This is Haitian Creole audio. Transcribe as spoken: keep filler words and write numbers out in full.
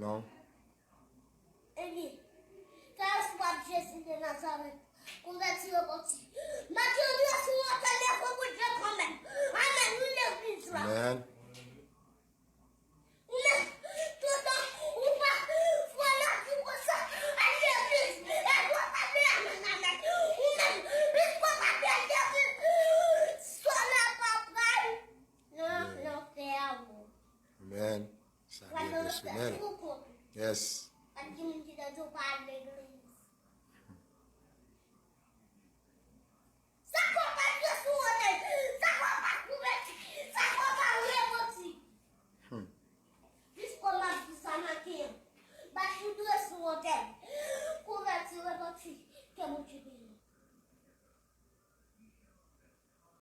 Non. Ebyen, fè espwa Jezi de Nazarèt. Konvèti yo pati. Mèt yo dwe sou wotè leve pou Dye kanmenm. Amèn. Wi, legliz la. Amen. Ou menm, toutan, ou pa fè lavi konsa. Al legliz. E dwe pa de amèn, amèn. Ou menm, piske pa de legliz. Solèy pa pral nan lanfè a, ou. Amen. Sa byen pèsonèl. Yes.